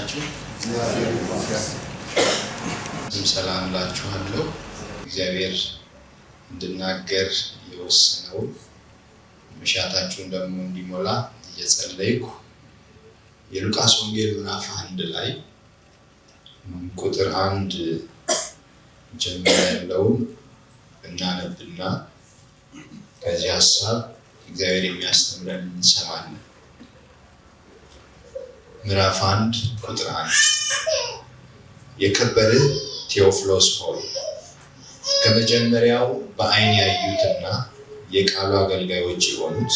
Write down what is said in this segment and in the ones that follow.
አመሻችሁ። ሰላም እላችኋለሁ። እግዚአብሔር እንድናገር የወሰነውን መሻታችሁን ደግሞ እንዲሞላ እየጸለይኩ የሉቃስ ወንጌል ምዕራፍ 1 ላይ ቁጥር 1 ጀምሮ ያለውን እናነብና ከዚህ ሐሳብ እግዚአብሔር የሚያስተምረን እንሰማለን። ምዕራፍ 1 ቁጥር 1 የከበርህ ቴዎፍሎስ ሆይ፣ ከመጀመሪያው በዓይን ያዩትና የቃሉ አገልጋዮች የሆኑት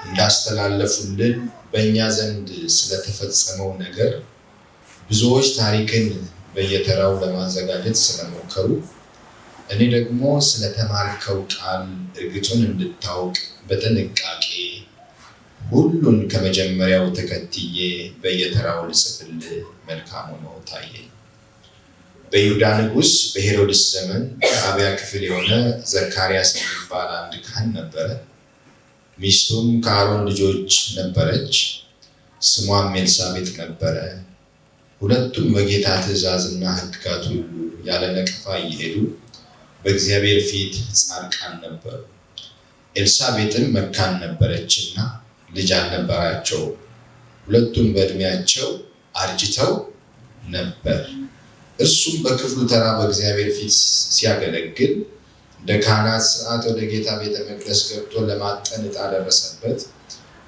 እንዳስተላለፉልን በእኛ ዘንድ ስለተፈጸመው ነገር ብዙዎች ታሪክን በየተራው ለማዘጋጀት ስለሞከሩ፣ እኔ ደግሞ ስለተማርከው ቃል እርግጡን እንድታውቅ በጥንቃቄ ሁሉን ከመጀመሪያው ተከትዬ በየተራው ልጽፍልህ መልካም ሆኖ ታየኝ። በይሁዳ ንጉሥ በሄሮድስ ዘመን ከአብያ ክፍል የሆነ ዘካርያስ የሚባል አንድ ካህን ነበረ። ሚስቱም ከአሮን ልጆች ነበረች፣ ስሟም ኤልሳቤጥ ነበረ። ሁለቱም በጌታ ትእዛዝና ሕግጋት ሁሉ ያለ ነቀፋ እየሄዱ በእግዚአብሔር ፊት ጻድቃን ነበሩ። ኤልሳቤጥም መካን ነበረችና ልጅ አልነበራቸው። ሁለቱም በዕድሜያቸው አርጅተው ነበር። እርሱም በክፍሉ ተራ በእግዚአብሔር ፊት ሲያገለግል እንደ ካህናት ሥርዓት ወደ ጌታ ቤተ መቅደስ ገብቶ ለማጠን ዕጣ ደረሰበት።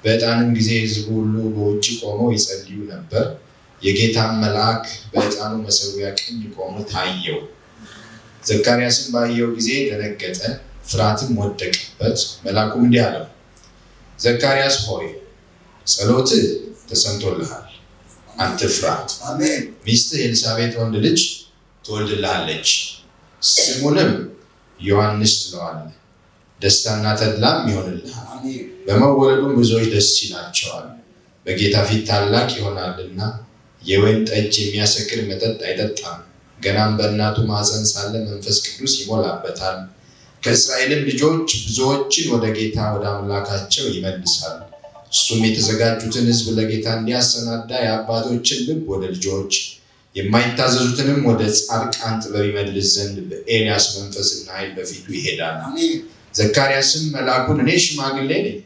በዕጣንም ጊዜ ሕዝቡ ሁሉ በውጭ ቆመው ይጸልዩ ነበር። የጌታም መልአክ በዕጣኑ መሠዊያ ቀኝ ቆሞ ታየው። ዘካርያስም ባየው ጊዜ ደነገጠ፣ ፍርሃትም ወደቀበት። መልአኩም እንዲህ አለው፣ ዘካርያስ ሆይ፣ ጸሎትህ ተሰምቶልሃል፣ አትፍራ። ሚስትህ ኤልሳቤጥ ወንድ ልጅ ትወልድልሃለች፣ ስሙንም ዮሐንስ ትለዋለህ። ደስታና ተድላም ይሆንልሃል፣ በመወለዱም ብዙዎች ደስ ይላቸዋል። በጌታ ፊት ታላቅ ይሆናልና የወይን ጠጅ የሚያሰክር መጠጥ አይጠጣም። ገናም በእናቱ ማኅፀን ሳለ መንፈስ ቅዱስ ይሞላበታል። ከእስራኤልም ልጆች ብዙዎችን ወደ ጌታ ወደ አምላካቸው ይመልሳል። እሱም የተዘጋጁትን ሕዝብ ለጌታ እንዲያሰናዳ የአባቶችን ልብ ወደ ልጆች፣ የማይታዘዙትንም ወደ ጻድቃን ጥበብ ይመልስ ዘንድ በኤልያስ መንፈስና ኃይል በፊቱ ይሄዳል። ዘካርያስም መልአኩን፣ እኔ ሽማግሌ ነኝ፣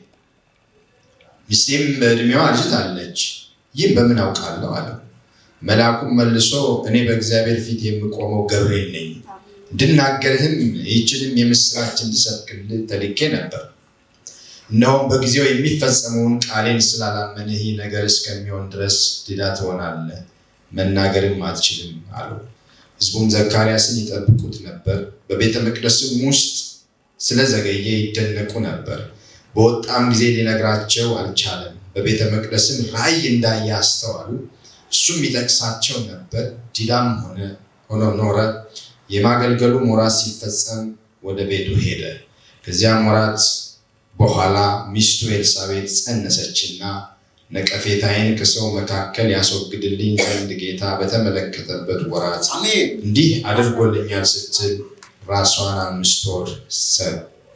ሚስቴም በዕድሜዋ አርጅታለች፣ ይህም በምን አውቃለሁ? አለው። መልአኩም መልሶ፣ እኔ በእግዚአብሔር ፊት የምቆመው ገብርኤል ነኝ፣ እንድናገርህም ይህችንም የምስራች እንድሰብክልህ ተልኬ ነበር። እነሆም በጊዜው የሚፈጸመውን ቃሌን ስላላመንህ ይህ ነገር እስከሚሆን ድረስ ድዳ ትሆናለህ፣ መናገርም አትችልም አለው። ሕዝቡም ዘካርያስን ይጠብቁት ነበር፣ በቤተ መቅደስም ውስጥ ስለዘገየ ይደነቁ ነበር። በወጣም ጊዜ ሊነግራቸው አልቻለም። በቤተ መቅደስም ራእይ እንዳየ አስተዋሉ። እሱም ይጠቅሳቸው ነበር። ዲዳም ሆኖ ኖረ። የማገልገሉ ወራት ሲፈጸም ወደ ቤቱ ሄደ። ከዚያም ወራት በኋላ ሚስቱ ኤልሳቤጥ ጸነሰችና፣ ነቀፌታዬን ከሰው መካከል ያስወግድልኝ ዘንድ ጌታ በተመለከተበት ወራት እንዲህ አድርጎልኛል ስትል ራሷን 5 ወር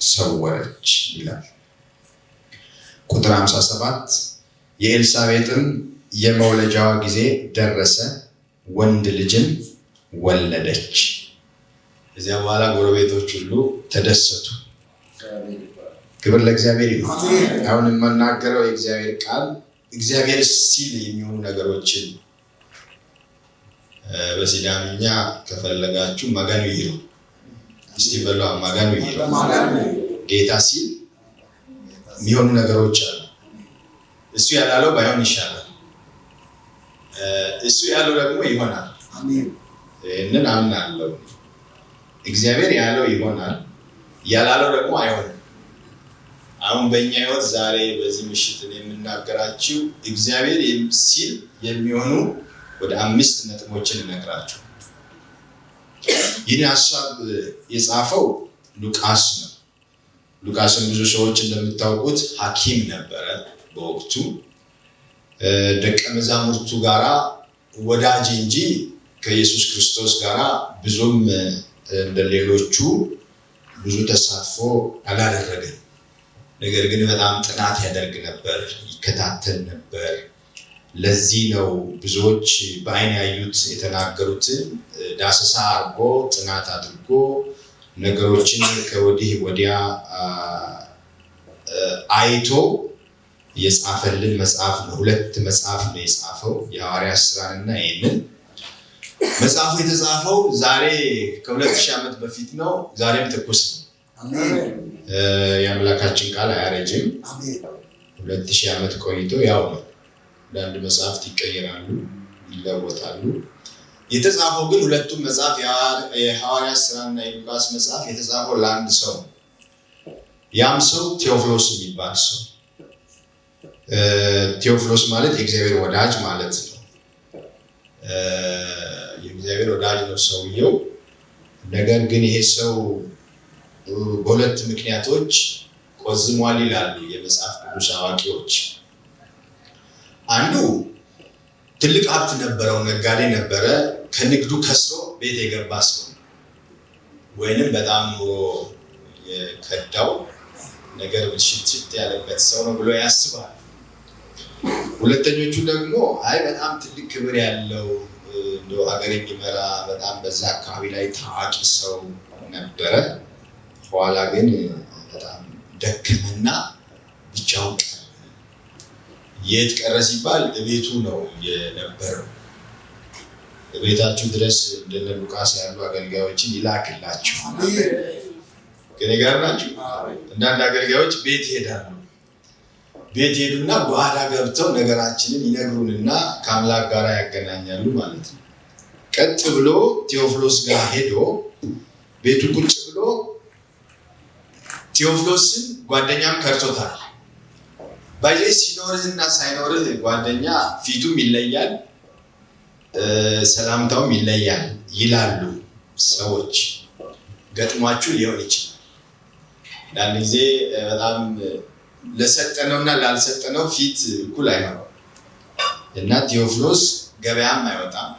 ሰወረች ይላል። ቁጥር 57 የኤልሳቤጥም የመውለጃዋ ጊዜ ደረሰ፣ ወንድ ልጅም ወለደች። ከዚያ በኋላ ጎረቤቶች ሁሉ ተደሰቱ። ክብር ለእግዚአብሔር ይሁን። አሁን የምናገረው የእግዚአብሔር ቃል እግዚአብሔር ሲል የሚሆኑ ነገሮችን፣ በሲዳምኛ ከፈለጋችሁ Maganu yiiro፣ እስቲ በሉ፣ Maganu yiiro። ጌታ ሲል የሚሆኑ ነገሮች አሉ። እሱ ያላለው ባይሆን ይሻላል። እሱ ያለው ደግሞ ይሆናል። ይህንን አምናለሁ። እግዚአብሔር ያለው ይሆናል፣ ያላለው ደግሞ አይሆንም። አሁን በእኛ ሕይወት ዛሬ በዚህ ምሽት የምናገራችሁ እግዚአብሔር ሲል የሚሆኑ ወደ 5 ነጥቦችን እነግራችሁ። ይህን ሐሳብ የጻፈው ሉቃስ ነው። ሉቃስን ብዙ ሰዎች እንደምታውቁት ሐኪም ነበረ በወቅቱ፣ ደቀ መዛሙርቱ ጋራ ወዳጅ እንጂ ከኢየሱስ ክርስቶስ ጋራ ብዙም እንደሌሎቹ ብዙ ተሳትፎ አላደረገም። ነገር ግን በጣም ጥናት ያደርግ ነበር፣ ይከታተል ነበር። ለዚህ ነው ብዙዎች በአይን ያዩት የተናገሩትን ዳሰሳ አድርጎ ጥናት አድርጎ ነገሮችን ከወዲህ ወዲያ አይቶ የጻፈልን መጽሐፍ ነው። ሁለት መጽሐፍ ነው የጻፈው፣ የሐዋርያት ሥራንና ይህንን መጽሐፉ። የተጻፈው ዛሬ ከ2000 ዓመት በፊት ነው። ዛሬም ትኩስ ነው። የአምላካችን ቃል አያረጅም። 2000 ዓመት ቆይቶ ያው ነው። አንዳንድ መጽሐፍት ይቀየራሉ፣ ይለወጣሉ። የተጻፈው ግን ሁለቱም መጽሐፍ፣ የሐዋርያት ሥራና የሉቃስ መጽሐፍ፣ የተጻፈው ለአንድ ሰው። ያም ሰው ቴዎፍሎስ የሚባል ሰው። ቴዎፍሎስ ማለት የእግዚአብሔር ወዳጅ ማለት ነው። የእግዚአብሔር ወዳጅ ነው ሰውየው። ነገር ግን ይሄ ሰው በሁለት ምክንያቶች ቆዝሟል ይላሉ የመጽሐፍ ቅዱስ አዋቂዎች። አንዱ ትልቅ ሀብት ነበረው፣ ነጋዴ ነበረ። ከንግዱ ከስሮ ቤት የገባ ሰው ነው። ወይንም በጣም ኑሮ የከዳው ነገር ብልሽትሽት ያለበት ሰው ነው ብሎ ያስባል። ሁለተኞቹ ደግሞ አይ በጣም ትልቅ ክብር ያለው፣ እንደው ሀገር የሚመራ፣ በጣም በዛ አካባቢ ላይ ታዋቂ ሰው ነበረ። ኋላ ግን በጣም ደከመና ብቻውን ቀረ። የት ቀረ ሲባል እቤቱ ነው የነበረው። እቤታችሁ ድረስ እንደነ ሉቃስ ያሉ አገልጋዮችን ይላክላችሁ። ከኔ ጋር ናችሁ? አንዳንድ አገልጋዮች ቤት ይሄዳሉ። ቤት ሄዱና ጓዳ ገብተው ነገራችንን ይነግሩንና ከአምላክ ጋር ያገናኛሉ ማለት ነው። ቀጥ ብሎ ቴዎፍሎስ ጋር ሄዶ ቤቱ ቁጭ ብሎ ቴዎፍሎስን ጓደኛም ከርቶታል። By the way፣ ሲኖርህና ሳይኖርህ ጓደኛ ፊቱም ይለያል፣ ሰላምታውም ይለያል ይላሉ ሰዎች። ገጥሟችሁ ሊሆን ይችላል። አንዳንድ ጊዜ በጣም ለሰጠነውና ላልሰጠነው ፊት እኩል አይሆንም እና ቴዎፍሎስ ገበያም አይወጣም፣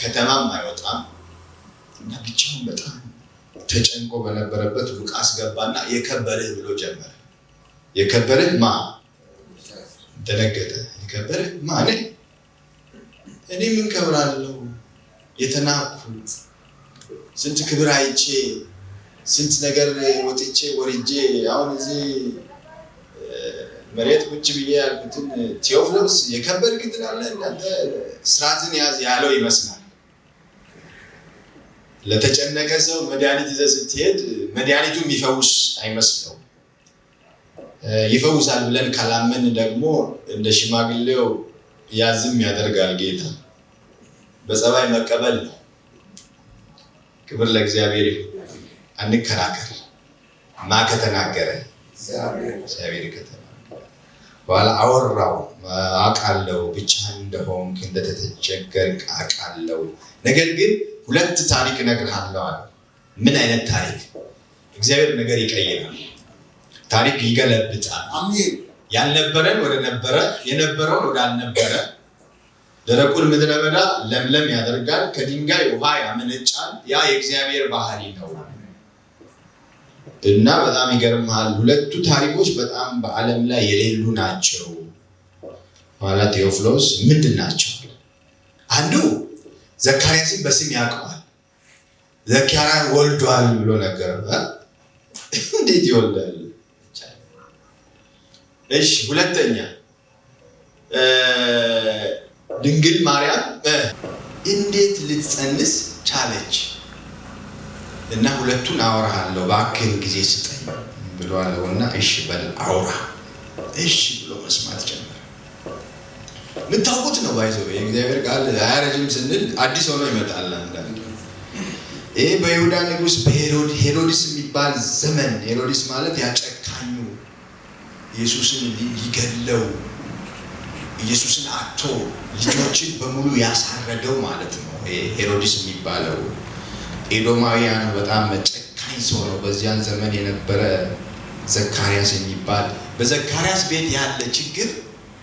ከተማም አይወጣም እና ብቻውን በጣም ተጨንቆ በነበረበት ሉቃስ ገባና የከበርህ ብሎ ጀመረ። የከበርህ ማ? ደነገጠ። የከበርህ ማ? እኔ? እኔ ምን ከብራለሁ? የተናኩ፣ ስንት ክብር አይቼ፣ ስንት ነገር ወጥቼ ወርጄ፣ አሁን እዚህ መሬት ቁጭ ብዬ ያልኩትን ቴዎፍሎስ የከበርክ ትላለህ? እናንተ ስርዓትን ያዝ ያለው ይመስላል። ለተጨነቀ ሰው መድኃኒት ይዘህ ስትሄድ መድኃኒቱ የሚፈውስ አይመስለውም። ይፈውሳል ብለን ካላመን ደግሞ እንደ ሽማግሌው ያዝም ያደርጋል ጌታ። በጸባይ መቀበል ነው። ክብር ለእግዚአብሔር ይሁን። አንከራከር። ማ ከተናገረ? እግዚአብሔር ከተናገረ። በኋላ አወራው። አውቃለሁ ብቻህን እንደሆንክ፣ እንደተቸገርክ አውቃለሁ። ነገር ግን ሁለት ታሪክ እነግርሃለሁ አለ። ምን አይነት ታሪክ? እግዚአብሔር ነገር ይቀይራል። ታሪክ ይገለብጣል። ያልነበረን ወደ ነበረ፣ የነበረውን ወደ አልነበረ፣ ደረቁን ምድረ በዳ ለምለም ያደርጋል። ከድንጋይ ውሃ ያመነጫል። ያ የእግዚአብሔር ባህሪ ነው። እና በጣም ይገርምሃል። ሁለቱ ታሪኮች በጣም በዓለም ላይ የሌሉ ናቸው። ኋላ ቴዎፍሎስ ምንድን ናቸው? አንዱ ዘካርያስን በስም ያውቀዋል። ዘካርያስ ወልዷል ብሎ ነገር። እንዴት ይወልዳል? እሺ፣ ሁለተኛ ድንግል ማርያም እንዴት ልትጸንስ ቻለች? እና ሁለቱን አወራሃለሁ፣ እባክህን ጊዜ ስጠኝ ብሎ አለውና እሺ በል አውራ። እሺ ብሎ መስማት ጀመረ። የምታውቁት ነው፣ by the way፣ የእግዚአብሔር ቃል አያረጅም ስንል አዲስ ሆኖ ይመጣል። አንዳንድ ይሄ በይሁዳ ንጉሥ በሄሮድ ሄሮድስ የሚባል ዘመን፣ ሄሮድስ ማለት ያ ጨካኙ፣ ኢየሱስን ሊገለው፣ ኢየሱስን አጥቶ ልጆችን በሙሉ ያሳረደው ማለት ነው። ሄሮድስ የሚባለው ኤዶማውያን በጣም ጨካኝ ሰው ነው። በዚያን ዘመን የነበረ ዘካርያስ የሚባል፣ በዘካርያስ ቤት ያለ ችግር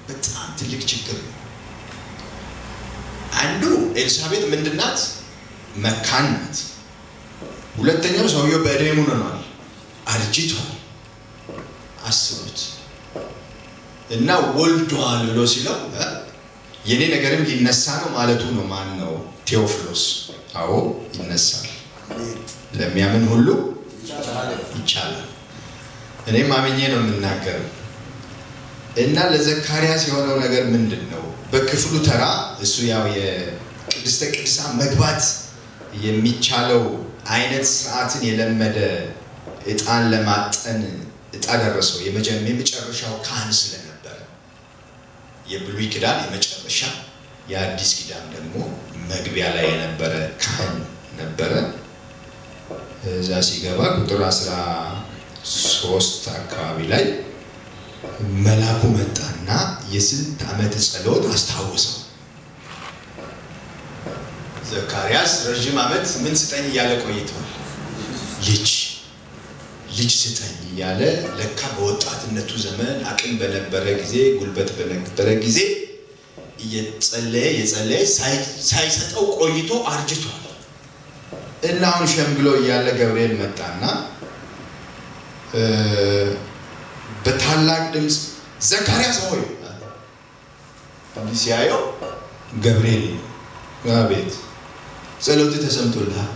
በጣም ትልቅ ችግር ነው። አንዱ ኤልሳቤጥ ምንድናት? መካን ናት። ሁለተኛው ሰውየው በእድሜ ምን ሆኗል? አርጅቷል። አስቡት። እና ወልዷል ብሎ ሲለው የኔ ነገርም ሊነሳ ነው ማለቱ ነው። ማን ነው? ቴዎፍሎስ። አዎ ይነሳል። ለሚያምን ሁሉ ይቻላል። እኔም አምኜ ነው የምናገረው። እና ለዘካርያስ የሆነው ነገር ምንድን ነው? በክፍሉ ተራ እሱ ያው የቅድስተ ቅዱሳን መግባት የሚቻለው አይነት ስርዓትን የለመደ ዕጣን ለማጠን ዕጣ ደረሰው። የመጨረሻው ካህን ስለነበረ የብሉይ ኪዳን የመጨረሻ የአዲስ ኪዳን ደግሞ መግቢያ ላይ የነበረ ካህን ነበረ። እዛ ሲገባ ቁጥር 13 አካባቢ ላይ መልአኩ መጣና የስንት ዓመት ጸሎት አስታወሰው። ዘካርያስ ረዥም ዓመት ምን ስጠኝ እያለ ቆይቷል። ልጅ ልጅ ስጠኝ እያለ ለካ በወጣትነቱ ዘመን አቅም በነበረ ጊዜ ጉልበት በነበረ ጊዜ እየጸለየ የጸለየ ሳይሰጠው ቆይቶ አርጅቷል። እና አሁን ሸምግሎ እያለ ገብርኤል መጣና በታላቅ ድምፅ ዘካርያስ ሆይ እንዲህ ሲያየው ገብርኤል ነው። አቤት፣ ጸሎት ተሰምቶልሃል፣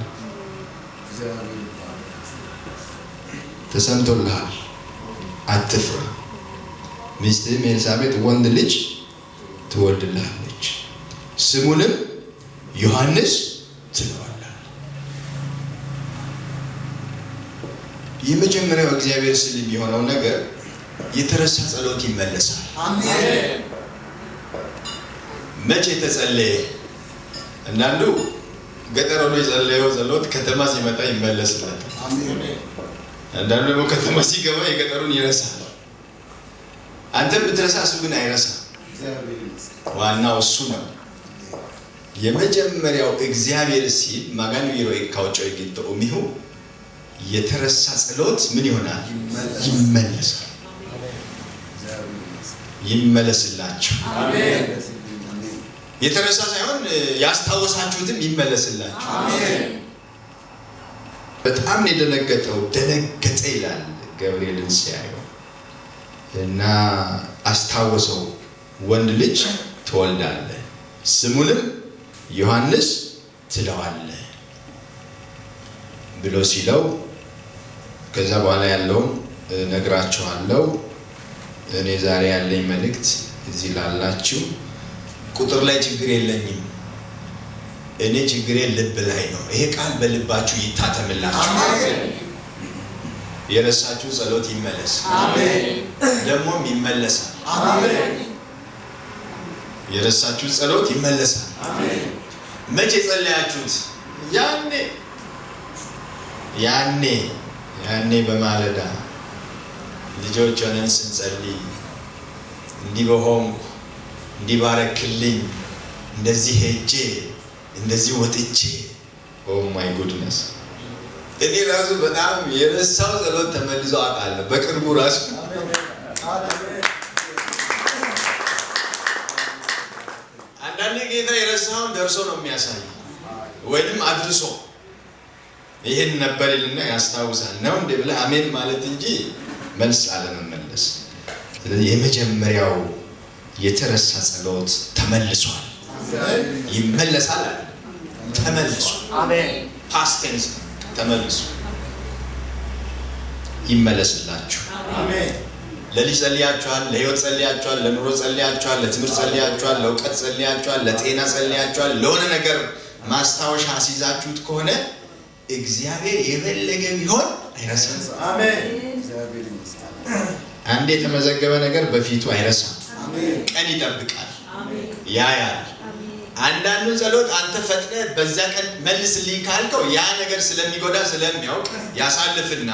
ተሰምቶልሃል፣ አትፍራ። ሚስትህም ኤልሳቤጥ ወንድ ልጅ ትወልድልሃለች፣ ስሙንም ዮሐንስ ትለዋለህ። የመጀመሪያው እግዚአብሔር ስል የሚሆነው ነገር የተረሳ ጸሎት ይመለሳል። አሜን። መቼ ተጸለየ? አንዳንዱ ገጠር ሆኖ የጸለየው ጸሎት ከተማ ሲመጣ ይመለስለታል። አሜን። አንዳንዱ ደግሞ ከተማ ሲገባ የገጠሩን ይረሳል። አንተም ብትረሳ እሱ ግን አይረሳም። እግዚአብሔር ይመስገን። ዋናው እሱ ነው። የመጀመሪያው እግዚአብሔር ሲል ማጋኑ ይሮ ካውጮ ይግቶ ኡሚሁ የተረሳ ጸሎት ምን ይሆናል? ይመለሳል። ይመለሳል። እግዚአብሔር ይመስገን። ይመለስላችሁ። አሜን። የተረሳ ሳይሆን ያስታወሳችሁትም ይመለስላችሁ። አሜን። በጣም ነው የደነገጠው። ደነገጠ ይላል ገብርኤልን ሲያየው እና አስታወሰው። ወንድ ልጅ ትወልዳለህ፣ ስሙንም ዮሐንስ ትለዋለህ ብሎ ሲለው ከዛ በኋላ ያለውን እነግራችኋለሁ። እኔ ዛሬ ያለኝ መልእክት እዚህ ላላችሁ ቁጥር ላይ ችግር የለኝም። እኔ ችግሬ ልብ ላይ ነው። ይሄ ቃል በልባችሁ ይታተምላችሁ። አሜን። የረሳችሁ ጸሎት ይመለስ፣ አሜን። ደግሞም ይመለሳል። አሜን። የረሳችሁ ጸሎት ይመለሳል። አሜን። መቼ ጸለያችሁት? ያኔ ያኔ ያኔ በማለዳ ልጆች ሆነን ስንጸልይ እንዲህ በሆንኩ፣ እንዲህ ባረክልኝ፣ እንደዚህ ሄጄ፣ እንደዚህ ወጥቼ፣ oh my goodness። እኔ ራሱ በጣም የረሳው ጸሎት ተመልሶ አውቃለሁ። በቅርቡ ራሱ አንዳንዴ ጌታ የረሳውን ደርሶ ነው የሚያሳይ ወይንም አድርሶ ይህን ነበር ይልና ያስታውሳል። ነው እንዴ ብለህ አሜን ማለት እንጂ መልስ አለመመለስ። ስለዚህ የመጀመሪያው የተረሳ ጸሎት ተመልሷል። ይመለሳል አለ ተመልሷል። አሜን። Past tense ተመልሶ ይመለስላችሁ። አሜን። ለልጅ ጸልያችኋል፣ ለህይወት ጸልያችኋል፣ ለኑሮ ጸልያችኋል፣ ለትምህርት ጸልያችኋል፣ ለእውቀት ጸልያችኋል፣ ለጤና ጸልያችኋል። ለሆነ ነገር ማስታወሻ አስይዛችሁት ከሆነ እግዚአብሔር የፈለገ ቢሆን አይረሳም። አሜን። እግዚአብሔር ይመስገን። አንድ የተመዘገበ ነገር በፊቱ አይረሳም። አሜን። ቀን ይጠብቃል፣ ያያል። አንዳንዱን ጸሎት አንተ ፈጥነህ በዛ ቀን መልስልኝ ካልከው ያ ነገር ስለሚጎዳ ስለሚያውቅ ያሳልፍና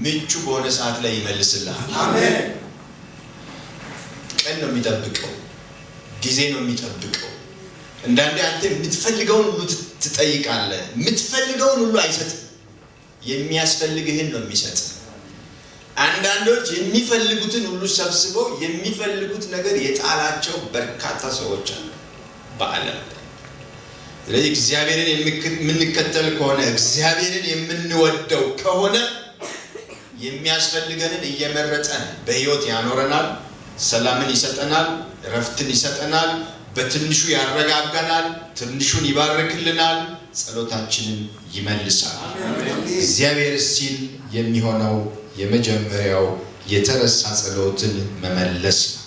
ምቹ በሆነ ሰዓት ላይ ይመልስልሃል። አሜን። ቀን ነው የሚጠብቀው፣ ጊዜ ነው የሚጠብቀው። አንዳንዴ አንተ የምትፈልገውን ሁሉ ትጠይቃለህ። የምትፈልገውን ሁሉ አይሰጥም። የሚያስፈልግህን ነው የሚሰጥ። አንዳንዶች የሚፈልጉትን ሁሉ ሰብስበው የሚፈልጉት ነገር የጣላቸው በርካታ ሰዎች አሉ በዓለም ላይ። ስለዚህ እግዚአብሔርን የምንከተል ከሆነ እግዚአብሔርን የምንወደው ከሆነ የሚያስፈልገንን እየመረጠን በሕይወት ያኖረናል። ሰላምን ይሰጠናል፣ እረፍትን ይሰጠናል፣ በትንሹ ያረጋጋናል፣ ትንሹን ይባርክልናል፣ ጸሎታችንን ይመልሳል። እግዚአብሔር ሲል የሚሆነው የመጀመሪያው የተረሳ ጸሎትን መመለስ ነው።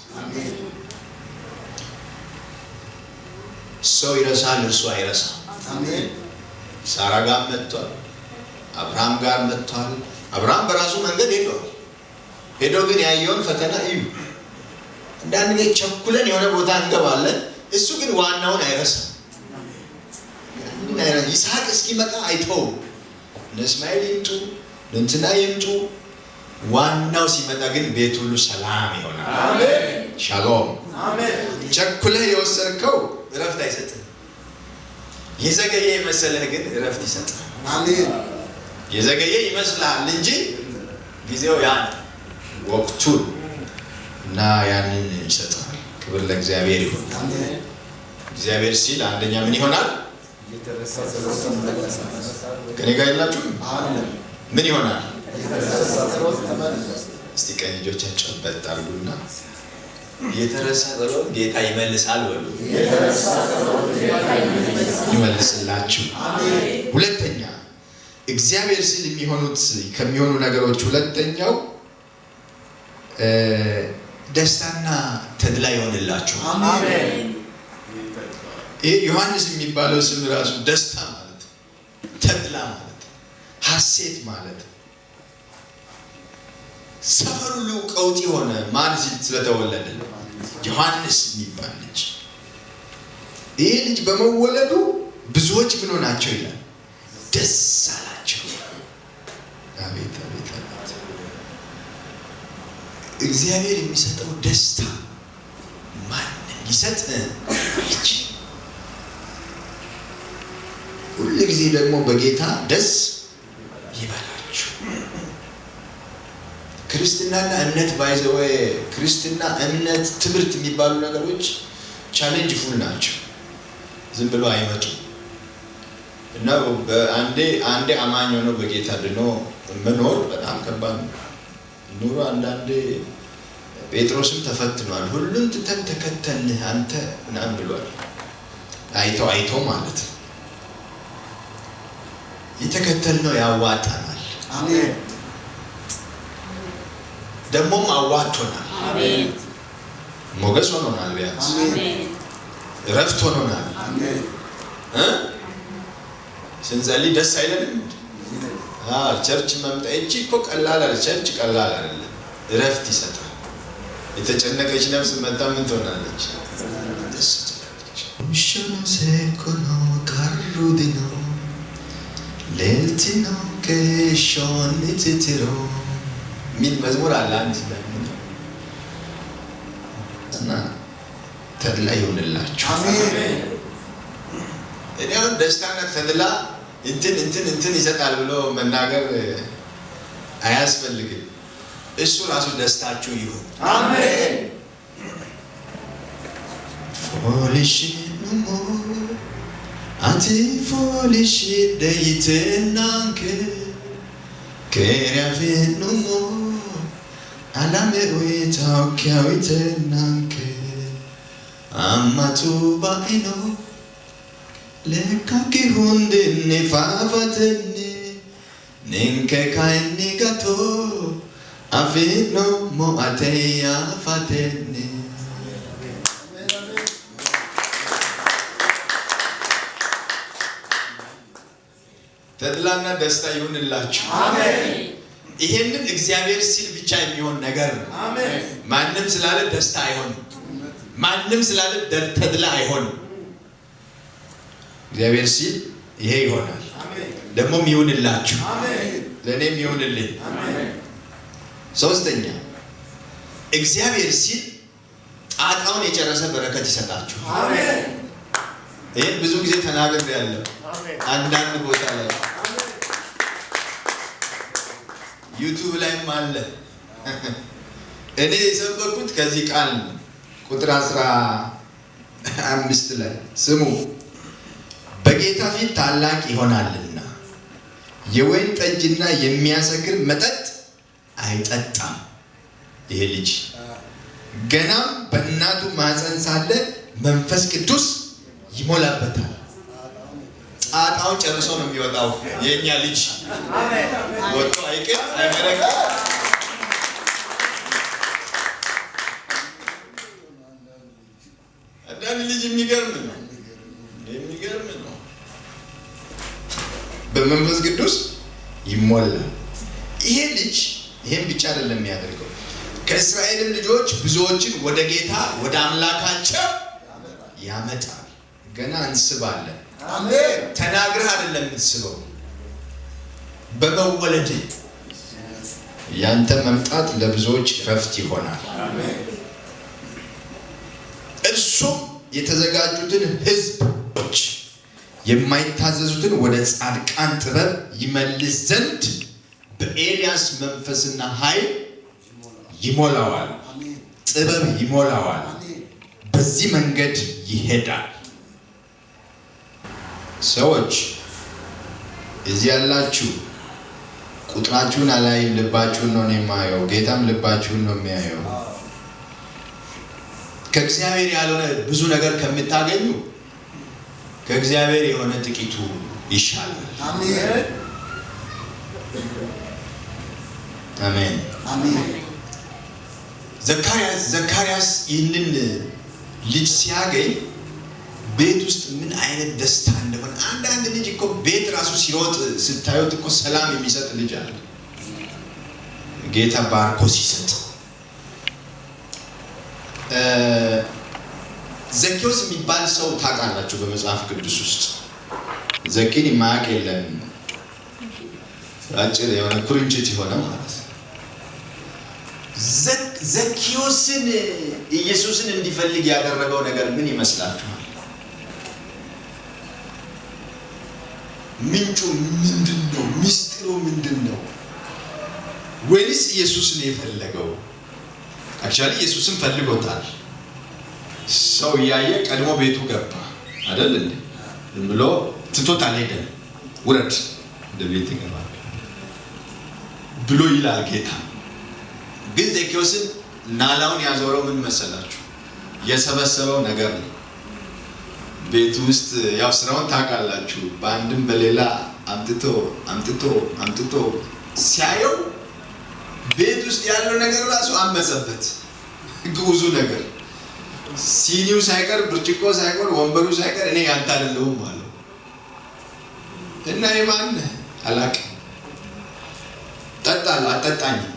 ሰው ይረሳል፣ እርሱ አይረሳም። ሳራ ጋር መጥቷል፣ አብርሃም ጋር መጥቷል። አብርሃም በራሱ መንገድ ሄዷል። ሄዶ ግን ያየውን ፈተና እዩ። አንዳንድ ጊዜ ቸኩለን የሆነ ቦታ እንገባለን። እሱ ግን ዋናውን አይረሳም። ይስሐቅ እስኪመጣ አይተውም። እነ እስማኤል ይምጡ እንትና ይምጡ፣ ዋናው ሲመጣ ግን ቤት ሁሉ ሰላም ይሆናል። ሻሎም። ቸኩለህ የወሰድከው እረፍት አይሰጥም። የዘገየ የመሰለህ ግን እረፍት ይሰጣል። የዘገየ ይመስልሃል እንጂ ጊዜው ያ ነው፣ ወቅቱን እና ያንን ይሰጣል። ክብር ለእግዚአብሔር ይሁን። እግዚአብሔር ሲል አንደኛ ምን ይሆናል? ከኔ ጋር የላችሁ? ምን ይሆናል? እስቲ ቀኝ እጆቻችሁን ጨበጥ አድርጉና የተረሳ ጸሎት ጌታ ይመልሳል በሉ። ይመልስላችሁ። ሁለተኛ እግዚአብሔር ሲል የሚሆኑት ከሚሆኑ ነገሮች ሁለተኛው ደስታና ተድላ ይሆንላችሁ። ይሄ ዮሐንስ የሚባለው ስም ራሱ ደስታ ማለት ተድላ ማለት ሐሴት ማለት ሰፈር ሁሉ ቀውጢ ሆነ። ማን ሲል ስለተወለደ ዮሐንስ የሚባል ልጅ። ይሄ ልጅ በመወለዱ ብዙዎች ምን ሆናቸው ይላል? ደስ አላቸው። አቤት አቤት አቤት! እግዚአብሔር የሚሰጠው ደስታ ማንም ሊሰጥ አይችልም። ሁል ጊዜ ደግሞ በጌታ ደስ ይበላችሁ። ክርስትናና እምነት by the way ክርስትና፣ እምነት፣ ትምህርት የሚባሉ ነገሮች challengeful ናቸው። ዝም ብሎ አይመጡም። እና አንዴ አንዴ አማኝ ሆኖ በጌታ ድኖ መኖር በጣም ከባድ ነው። ኑሮ አንዳንዴ ጴጥሮስም ተፈትኗል። ሁሉን ትተን ተከተልንህ አንተ ምናምን ብሏል። አይቶ አይቶ ማለት ነው። የተከተልነው ያዋጣናል። አሜን። ደግሞም አዋጥቶናል። አሜን። ሞገስ ሆኖናል። ቢያንስ አሜን። እረፍት ሆኖናል። አሜን። ስንጸልይ ደስ አይለንም? አዎ፣ church መምጣት እቺ እኮ ቀላል አይደል? Church ቀላል አይደለም። እረፍት ይሰጣል። የተጨነቀች ነፍስ መጣ ምን ትሆናለች? ደስ ትላለች። ምሽኑ ሴኮኖ ካሩዲኖ ሌልቲኖ ከሾን ትትሮ የሚል መዝሙር አለ። አንድ እና ተድላ ይሆንላችሁ። አሜን። እኔ አሁን ደስታና ተድላ እንትን እንትን እንትን ይሰጣል ብሎ መናገር አያስፈልግም። እሱ ራሱ ደስታችሁ ይሁን። አሜን። ፎሊሽ ኑሞ አቲ ፎሊሽ ደይትናንክ ከሪያፌ ኑሞ አላሜ ኡይታውኪያዊትናንክ አማቱ ባኢኖ ለካኪ ሁንድኒ ፋፋትኒ ኒንከ ካይኒ ጋቶ አፊኖ ሞአቴያ ፋቴኒ። ተድላና ደስታ ይሁንላችሁ። አሜን። ይሄንን እግዚአብሔር ሲል ብቻ የሚሆን ነገር ነው። አሜን። ማንም ስላለ ደስታ አይሆንም። ማንም ስላለ ተድላ አይሆንም። እግዚአብሔር ሲል ይሄ ይሆናል። አሜን። ደግሞም ይሁንላችሁ፣ አሜን። ለእኔም ይሁንልኝ። አሜን። ሶስተኛ እግዚአብሔር ሲል ጣጣውን የጨረሰ በረከት ይሰጣችሁ። አሜን። ይህን ብዙ ጊዜ ተናግሬያለሁ። አንዳንድ ቦታ ላይ ዩቲዩብ ላይም አለ። እኔ የሰበኩት ከዚህ ቃል ነው። ቁጥር 15 ላይ ስሙ። በጌታ ፊት ታላቅ ይሆናልና የወይን ጠጅና የሚያሰክር መጠጥ አይጠጣም። ይሄ ልጅ ገናም በእናቱ ማህፀን ሳለ መንፈስ ቅዱስ ይሞላበታል። ጣጣውን ጨርሶ ነው የሚወጣው። የኛ ልጅ ወጥቶ አይቅር አይመረቅ። አንዳንድ ልጅ የሚገርም ነው፣ የሚገርም ነው። በመንፈስ ቅዱስ ይሞላል። ይሄ ልጅ ይሄን ብቻ አይደለም የሚያደርገው፣ ከእስራኤልም ልጆች ብዙዎችን ወደ ጌታ ወደ አምላካቸው ያመጣል። ገና እንስባለን። አሜን። ተናግረህ አይደለም የምትስበው፣ በመወለድህ ያንተ መምጣት ለብዙዎች እረፍት ይሆናል። እርሱም የተዘጋጁትን ሕዝቦች የማይታዘዙትን ወደ ጻድቃን ጥበብ ይመልስ ዘንድ በኤልያስ መንፈስና ኃይል ይሞላዋል። ጥበብ ይሞላዋል። በዚህ መንገድ ይሄዳል። ሰዎች እዚህ ያላችሁ ቁጥራችሁን አላይም፣ ልባችሁን ነው የማየው። ጌታም ልባችሁን ነው የሚያየው። ከእግዚአብሔር ያልሆነ ብዙ ነገር ከምታገኙ ከእግዚአብሔር የሆነ ጥቂቱ ይሻላል። አሜን። አሜን። አሜን። ዘካርያስ ይህንን ልጅ ሲያገኝ ቤት ውስጥ ምን አይነት ደስታ እንደሆነ። አንዳንድ ልጅ እኮ ቤት ራሱ ሲሮጥ ስታዩት እኮ ሰላም የሚሰጥ ልጅ አለ። ጌታ ባርኮ ሲሰጥ። ዘኬዎስ የሚባል ሰው ታውቃላችሁ? በመጽሐፍ ቅዱስ ውስጥ ዘኪን የማያውቅ የለም። አጭር የሆነ ኩርንችት የሆነ ማለት ነው። ዘኪዮስን ኢየሱስን እንዲፈልግ ያደረገው ነገር ምን ይመስላችኋል? ምንጩ ምንድን ነው? ሚስጥሩ ምንድን ነው? ወይስ ኢየሱስን የፈለገው? Actually ኢየሱስን ፈልጎታል። ሰው እያየ ቀድሞ ቤቱ ገባ አይደል እንዴ? ዝም ብሎ ትቶት አልሄደም። ውረድ ወደ ቤት ይገባል ብሎ ይላል ጌታ። ግን ዘኬዎስን ናላውን ያዞረው ምን መሰላችሁ? የሰበሰበው ነገር ነው። ቤቱ ውስጥ ያው ስራውን ታውቃላችሁ። በአንድም በሌላ አምጥቶ አምጥቶ አምጥቶ ሲያየው ቤት ውስጥ ያለው ነገር ራሱ አመፀበት። ግዑዙ ነገር ሲኒው ሳይቀር ብርጭቆ ሳይቀር ወንበሩ ሳይቀር እኔ ያንተ አይደለሁም አለው። እና የማን አላውቅም፣ ጠጣለሁ አጠጣኝም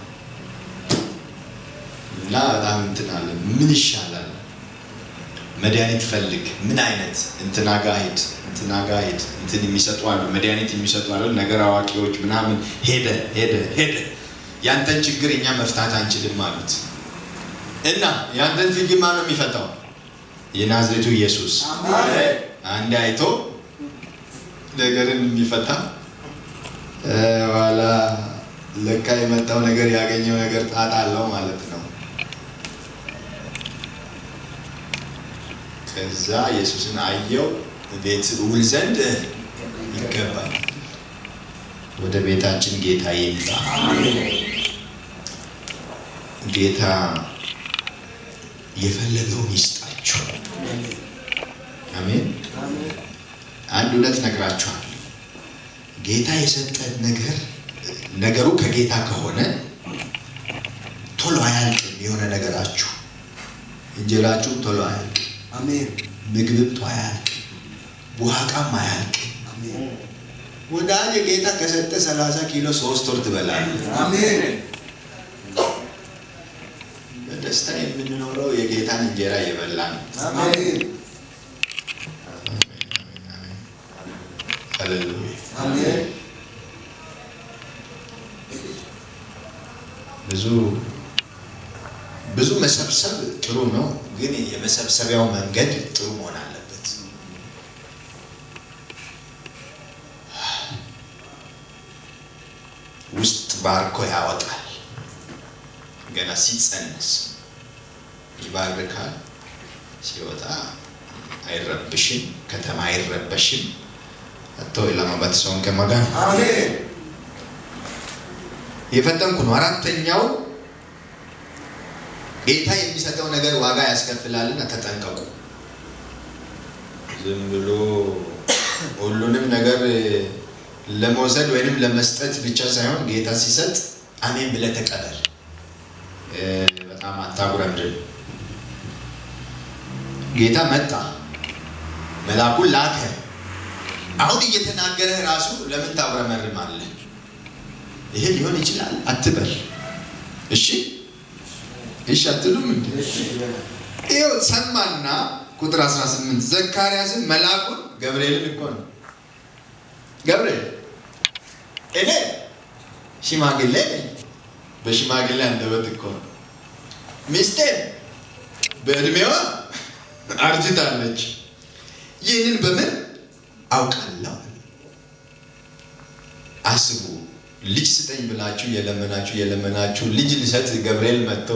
እና በጣም እንትን አለ። ምን ይሻላል? መድኃኒት ፈልግ። ምን አይነት እንትና ጋ ሂድ፣ እንትና ጋ ሂድ። እንትን የሚሰጡ አሉ፣ መድኃኒት የሚሰጡ አሉ፣ ነገር አዋቂዎች ምናምን። ሄደ ሄደ ሄደ። ያንተን ችግር እኛ መፍታት አንችልም አሉት። እና ያንተን ችግር ማን ነው የሚፈታው? የናዝሬቱ ኢየሱስ። አንድ አይቶ ነገርን የሚፈታ ኋላ ለካ የመጣው ነገር ያገኘው ነገር ጣጣ አለው ማለት ነው። ከዛ ኢየሱስን አየው፣ ቤት ውል ዘንድ ይገባል። ወደ ቤታችን ጌታ ይምጣ። ጌታ የፈለገውን ይስጣችሁ። አሜን። አንድ እውነት ነግራችኋል። ጌታ የሰጠን ነገር ነገሩ ከጌታ ከሆነ ቶሎ አያልቅም። የሆነ ነገራችሁ እንጀራችሁም ቶሎ አያልቅም። አሜን። ምግብም ቶሎ አያልቅም። ቡሃቃም አያልቅም። አሜን። ወዳጅ ጌታ ከሰጠ 30 ኪሎ 3 ወር ትበላለህ። አሜን። በደስታ የምንኖረው የጌታን እንጀራ እየበላን ነው። አሜን። ሃሌሉያ። አሜን። ብዙ ብዙ መሰብሰብ ጥሩ ነው፣ ግን የመሰብሰቢያው መንገድ ጥሩ መሆን አለበት። ውስጥ ባርኮ ያወጣል። ገና ሲጸነስ ይባርካል። ሲወጣ አይረብሽም፣ ከተማ አይረበሽም። አቶ ኢላማባት ሰውን ከማጋን አሜን። የፈጠንኩ ነው። አራተኛው ጌታ የሚሰጠው ነገር ዋጋ ያስከፍላልና ተጠንቀቁ። ዝም ብሎ ሁሉንም ነገር ለመውሰድ ወይንም ለመስጠት ብቻ ሳይሆን ጌታ ሲሰጥ አሜን ብለህ ተቀበል። በጣም አታጉረምርም። ጌታ መጣ፣ መልአኩን ላከ። አሁን እየተናገረህ ራሱ ለምን ታጉረመርማለህ? ይሄ ሊሆን ይችላል አትበል። እሺ እሺ አትሉም እንዴ? ይኸው ሰማና ቁጥር 18 ዘካርያስን መልአኩን ገብርኤልን እኮ ነው፣ ገብርኤል እኔ ሽማግሌ ነኝ። በሽማግሌ አንደበት እኮ ነው። ሚስቴን በእድሜዋ አርጅታለች። ይህንን በምን አውቃለሁ? አስቡ። ልጅ ስጠኝ ብላችሁ የለመናችሁ የለመናችሁ ልጅ ሊሰጥ ገብርኤል መጥቶ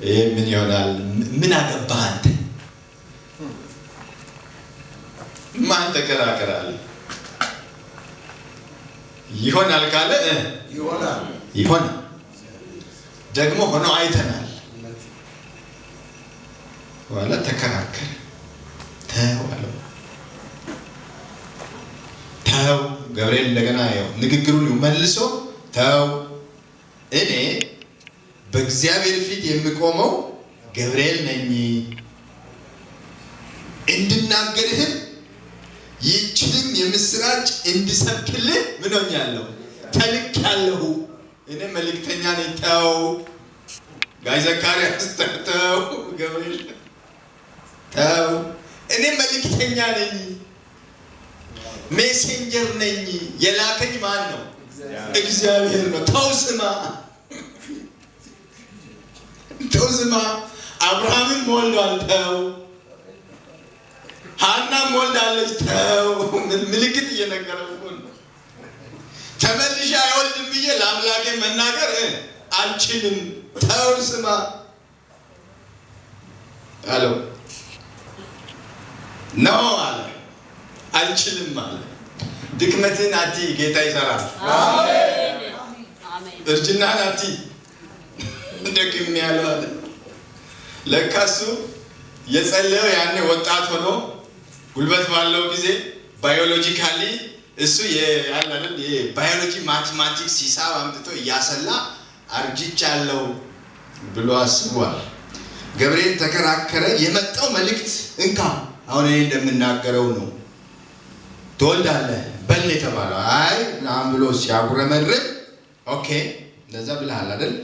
ይሄ ምን ይሆናል? ምን አገባህ አንተ? ማን ተከራከራል? ይሆናል ካለ ይሆናል፣ ይሆናል። ደግሞ ሆኖ አይተናል። በኋላ ተከራከረ። ተው አለው። ተው ገብርኤል እንደገና ያው ንግግሩን መልሶ ተው፣ እኔ በእግዚአብሔር ፊት የምቆመው ገብርኤል ነኝ፣ እንድናገርህም ይህችንም የምስራች እንድሰብክልህ ምን ሆኛለሁ? ተልኬያለሁ። እኔ መልእክተኛ ነኝ። ተው ጋይ ዘካርያስ ተው፣ ገብርኤል ተው፣ እኔ መልእክተኛ ነኝ፣ messenger ነኝ። የላከኝ ማን ነው? እግዚአብሔር ነው። ተው ስማ፣ ተው ስማ። አብርሃምም ወልዷል። ተው። ሐናም ወልዳለች። ተው። ምልክት እየነገረው እኮ ነው። ተመልሼ አይወልድም ብዬ ለአምላኬ መናገር አልችልም። ተው ስማ አለው። No አለ፣ አልችልም አለ። ድክመትን አትይ፣ ጌታ ይሰራል። እርጅናህን አትይ፣ ደክሜያለሁ አለ። ለካ እሱ የጸለየው ያኔ ወጣት ሆኖ ጉልበት ባለው ጊዜ biologically እሱ ያለ አይደል የባዮሎጂ mathematics ሂሳብ አምጥቶ እያሰላ አርጅቻለሁ ብሎ አስቧል። ገብርኤል ተከራከረ። የመጣው መልእክት እንካ አሁን እኔ እንደምናገረው ነው፣ ትወልዳለህ በል የተባለው። አይ ምናምን ብሎ ሲያጉረመርም okay እንደዛ ብለሃል አይደል፣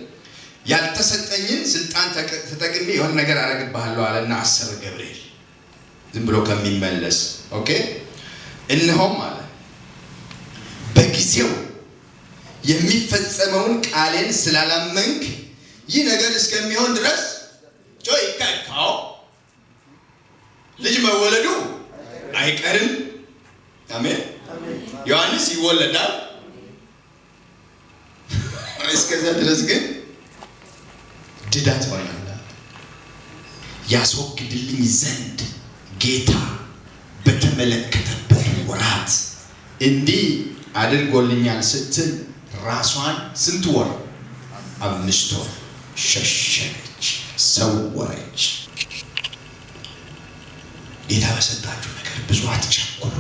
ያልተሰጠኝን ስልጣን ተጠቅሜ የሆነ ነገር አደርግብሃለሁ አለና አሰበ ገብርኤል ዝም ብሎ ከሚመለስ። okay እነሆም አለ በጊዜው የሚፈጸመውን ቃሌን ስላላመንክ ይህ ነገር እስከሚሆን ድረስ ጮይ ካው ልጅ መወለዱ አይቀርም። አሜን። ዮሐንስ ይወለዳል። እስከዚያ ድረስ ግን ድዳ ትሆናለህ። ያስወግድልኝ ዘንድ ጌታ በተመለከተበት ወራት እንዲህ አድርጎልኛል ስትል ራሷን ስንት ወር? 5 ወር ሸሸገች፣ ሰወረች። ጌታ በሰጣችሁ ነገር ብዙ አትቸኩሉ።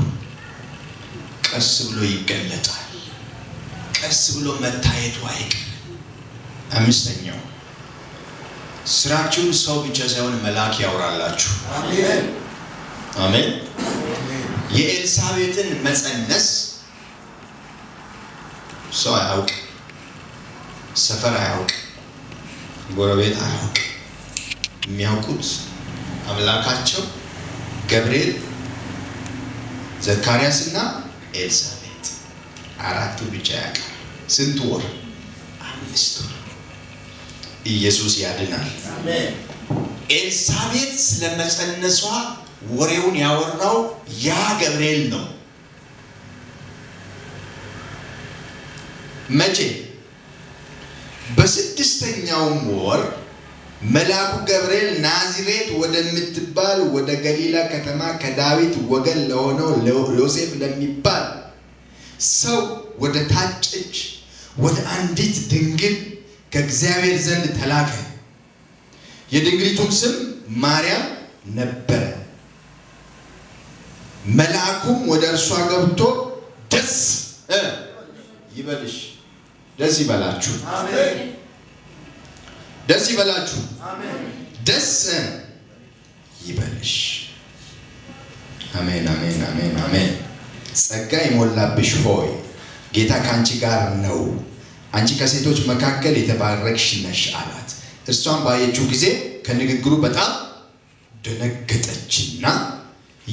ቀስ ብሎ ይገለጣል። ቀስ ብሎ መታየቱ አይቀርም። አምስተኛው ስራችሁን ሰው ብቻ ሳይሆን መልአክ ያውራላችሁ። አሜን፣ አሜን። የኤልሳቤጥን መጸነስ ሰው አያውቅ፣ ሰፈር አያውቅ፣ ጎረቤት አያውቅ። የሚያውቁት አምላካቸው ገብርኤል፣ ዘካርያስና ኤልሳቤጥ አራቱ ብቻ ያውቃል። ስንት ወር? 5 ወር። ኢየሱስ ያድናል። አሜን። ኤልሳቤጥ ስለመጸነሷ ወሬውን ያወራው ያ ገብርኤል ነው። መቼ? በ6ኛውም ወር መልአኩ ገብርኤል ናዝሬት ወደምትባል ወደ ገሊላ ከተማ ከዳዊት ወገን ለሆነው ዮሴፍ ለሚባል ሰው ወደ ታጨች ወደ አንዲት ድንግል ከእግዚአብሔር ዘንድ ተላከ። የድንግሊቱም ስም ማርያም ነበረ። መልአኩም ወደ እርሷ ገብቶ ደስ ይበልሽ፣ ደስ ይበላችሁ፣ ደስ ይበላችሁ፣ ደስ ይበልሽ። አሜን አሜን አሜን አሜን። ጸጋ የሞላብሽ ሆይ ጌታ ከአንቺ ጋር ነው፣ አንቺ ከሴቶች መካከል የተባረክሽ ነሽ አላት። እርሷን ባየችው ጊዜ ከንግግሩ በጣም ደነገጠችና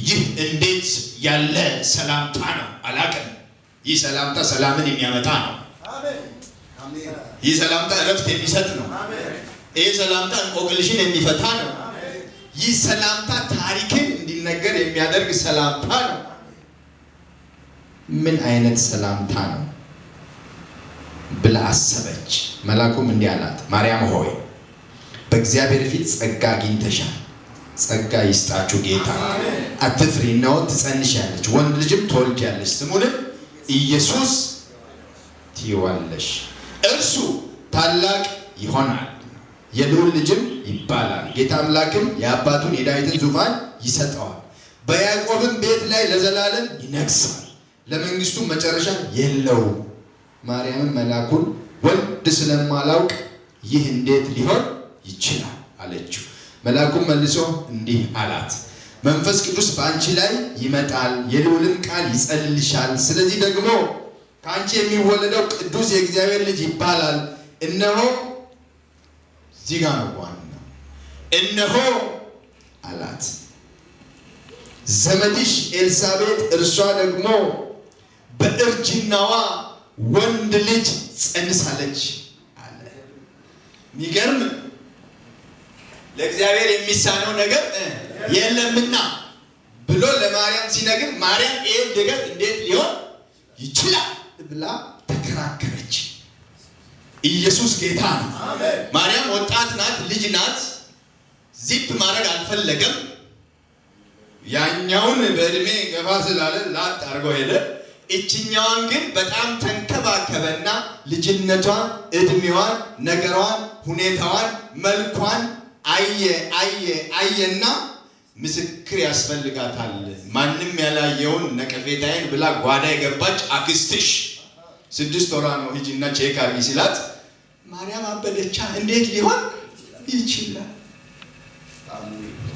ይህ እንዴት ያለ ሰላምታ ነው? አላቅም። ይህ ሰላምታ ሰላምን የሚያመጣ ነው። ይህ ሰላምታ እረፍት የሚሰጥ ነው። ይህ ሰላምታ እንቆቅልሽን የሚፈታ ነው። ይህ ሰላምታ ታሪክን እንዲነገር የሚያደርግ ሰላምታ ነው። ምን አይነት ሰላምታ ነው ብላ አሰበች። መልአኩም እንዲህ አላት፣ ማርያም ሆይ በእግዚአብሔር ፊት ጸጋ አግኝተሻል። ጸጋ ይስጣችሁ ጌታ። አትፍሪ፣ እነሆ ትጸንሻለሽ፣ ወንድ ልጅም ትወልጃለሽ፣ ስሙንም ኢየሱስ ትይዋለሽ። እርሱ ታላቅ ይሆናል፣ የልዑል ልጅም ይባላል። ጌታ አምላክም የአባቱን የዳዊትን ዙፋን ይሰጠዋል፣ በያዕቆብም ቤት ላይ ለዘላለም ይነግሣል፣ ለመንግስቱ መጨረሻ የለውም። ማርያምም መልአኩን ወንድ ስለማላውቅ ይህ እንዴት ሊሆን ይችላል አለችው። መልአኩም መልሶ እንዲህ አላት፣ መንፈስ ቅዱስ በአንቺ ላይ ይመጣል፣ የልዑልም ቃል ይጸልልሻል። ስለዚህ ደግሞ ከአንቺ የሚወለደው ቅዱስ የእግዚአብሔር ልጅ ይባላል። እነሆ እዚህ ጋ ነው ዋናው። እነሆ አላት ዘመድሽ ኤልሳቤጥ፣ እርሷ ደግሞ በእርጅናዋ ወንድ ልጅ ጸንሳለች አለ። የሚገርም ለእግዚአብሔር የሚሳነው ነገር የለምና ብሎ ለማርያም ሲነግር ማርያም ይሄን ነገር እንዴት ሊሆን ይችላል ብላ ተከራከረች። ኢየሱስ ጌታ ነው። ማርያም ወጣት ናት፣ ልጅ ናት። ዚፕ ማድረግ አልፈለገም። ያኛውን በእድሜ ገፋ ስላለ ላጥ አድርጎ ሄደ። እችኛዋን ግን በጣም ተንከባከበና ልጅነቷን፣ እድሜዋን፣ ነገሯን፣ ሁኔታዋን፣ መልኳን አየ አየ አየና ምስክር ያስፈልጋታል። ማንም ያላየውን ነቀፌታዬን ብላ ጓዳ የገባች አክስትሽ 6 ወሯ ነው ሂጂና check አድርጊ ሲላት ማርያም አበደቻ። እንዴት ሊሆን ይችላል?